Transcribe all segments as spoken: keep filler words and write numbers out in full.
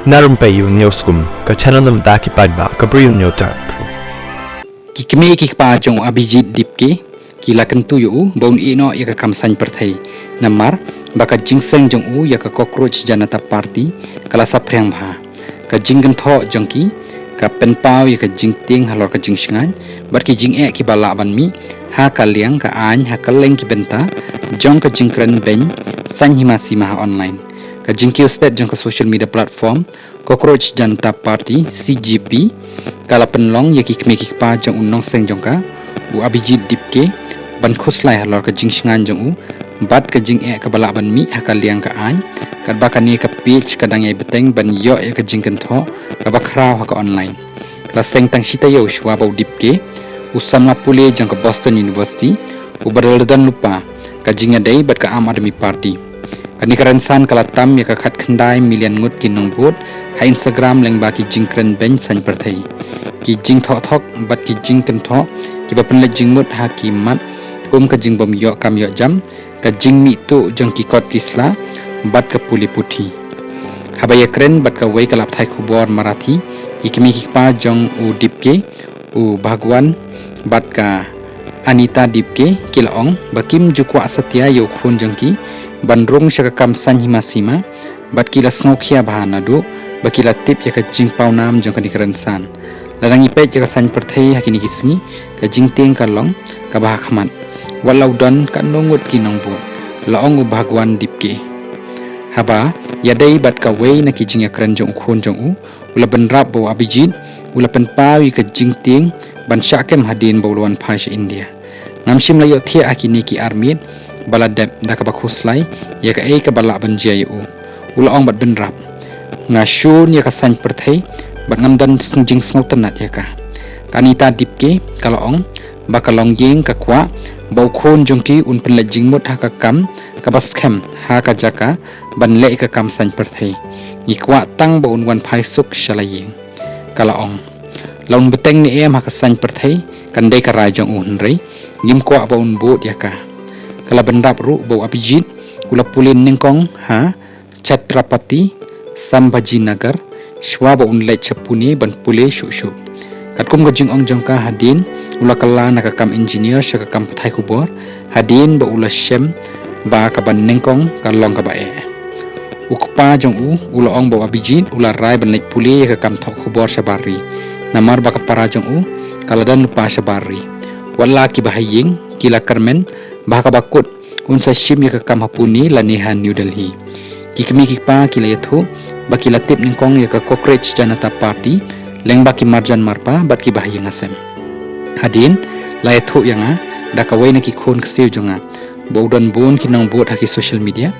Na Rympei U News Kum, ka channel na bynta ki paidbah ka Bri U News Tap. Ki kmie ki kpa jong u Abhijit Dipke ki la kyntu ïa u ba un ïehnoh ïa ka kam saiñ pyrthei, namar ba ka jingseng jong u ïa ka Cockroach Janata Party ka la saphriang bha. Ka jingkynthoh jong ki ka pynpaw ïa ka jingtieng halor ka jingshngaiñ bad ki jingeh kiba lah ban mih ha ka liang ka aiñ ha kylleng ki bynta jong ka jingkren beiñ saiñ hima sima ha online. Ka jingkiew stet jong ka social media platform Cockroach Janata Party, C J P, ka la pynlong ïa ki kmie ki kpa jong u nongseng jong ka, u Abhijit Dipke, ban khuslai halor ka jingshngaiñ jong u bad ka jingeh kaba lah ban mih ha ka liang ka aiñ, katba kane ka page ka dang ïai bteng ban ïoh ïa ka jingkynthoh kaba khraw ha ka online. Ka la seng tang shi taïew shuwa ba u Dipke, u samla pule jong ka Boston University, uba la don lypa ka jingïadei bad ka Aam Aadmi Party. Kane ka rynsan ka la tam ïa ka khatkhyndai million ngut ki nongbud ha Instagram lyngba ki jingkren beiñ saiñ pyrthei, ki jingthoh thok bad ki jingkynthoh kiba pynleit jingmut ha ki mat, kum ka jingbym ïoh kam ïoh jam, ka jingmih tuh jong ki kot ki sla bad ka pule puthi. Haba ïakren bad kawei ka lad pathai khubor Marathi, ki kmie ki kpa jong u Dipke, u Bhagwan bad ka Anita Dipke ki la ong ba kim ju kwah satia ïa u khun jong ki ban rung sha ka kam saiñ hima sima, bad ki la sngewkhia bha naduh ba ki la tip ïa ka jingpawnam jong kane ka rynsan. Lada ngi peit ïa ka saiñ pyrthei ha kine ki sngi, ka jingtieng ka long kaba ha khmat. Wat la u don katno ngut ki nongbud, la ong u Bhagwan Dipke. Haba ïadei bad kawei na ki jingïakren jong u khun jong u, u la bynrap ba u Abhijit u la pynpaw ïa ka jingtieng ban shah kem hadien ba u la wan phai sha India. Ngam shym la ïohthiah ha kine ki ar miet ba la dep da kaba khuslai ïa kaei kaba lah ban jia ïa u. U la ong bad bynrap, nga shun ïa ka saiñ pyrthei bad ngam don sng- jingsngewtynnat ïa ka. Ka Anita Dipke ka la ong ba ka longïing ka kwah ba u khun jong ki un pynleit jingmut ha ka kam kaba skhem ha ka jaka ban leh ïa ka kam saiñ pyrthei. Ngi kwah tang ba un wan phai suk sha la ïing. Ka la ong, la un bteng ne em ha ka saiñ pyrthei kan dei ka rai jong u, hynrei ngim kwah ba un bud ïa ka. Ka la bynrap ruh ba u Abhijit u la pule nyngkong ha Chhatrapati Sambhajinagar shuwa ba un leit sha Pune ban pule shuh shuh. Katkum ka jingong jong ka, hadien u la kylla na ka kam engineer sha ka kam pathai khubor, hadien ba u la shem ba kaba nyngkong ka long kaba eh. U kpa jong u u la ong ba u Abhijit u la rai ban leit pule ïa ka kam thoh khubor shabar ri, namar ba ka para jong u ka la don lypa shabar ri. Wat la kiba ha ïing ki la kyrmen ba ha kaba kut un sa shim ïa ka kam ha Pune lane ha New Delhi. Ki kmie ki kpa ki la ïathuh ba ki la tip nyngkong ïa ka Cockroach Janata Party lyngba ki marjan marpa bad kiba ha ïing ha sem. Hadien la ïathuh ïa nga da kawei na ki khun ksiew jong nga ba u don bun ki nongbud ha ki social media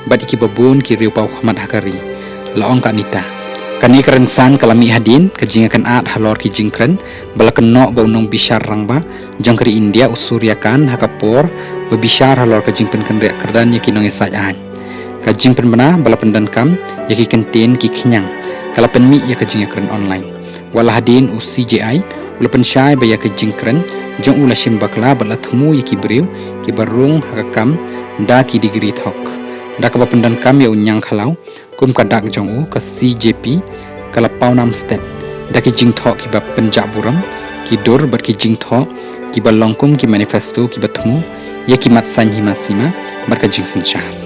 bad ïa kiba bun ki riewpaw khmat ha ka ri, la ong ka Anita. Kane ka rynsan ka la mih hadien ka jingïakynad halor ki jingkren ba la kynnoh ba u nongbishar rangbah jong ka ri India u Surya Kant ha ka por ba bishar halor ka jingpynkynriah kyrdan ïa ki nongïasaid aiñ. Ka jingpynbna ba la pyndonkam ïa ki kyntien ki khñiang ka la pynmih ïa ka jingïakren online. Wat la hadien u C J I u la pynshai ba ïa ka jingkren jong u la shim bakla bad la thmu ïa ki briew kiba rung ha ka kam da ki degree thok. Da kaba pyndonkam ïa u Ñiang Khlaw kum ka dak jong u, ka C J P ka la pawnam stet da ki jingthoh kiba pynjah burom, ki dur bad ki jingthoh kiba long kum ki manifesto kiba thmu ïa ki mat saiñ hima sima bad ka jingsynshar.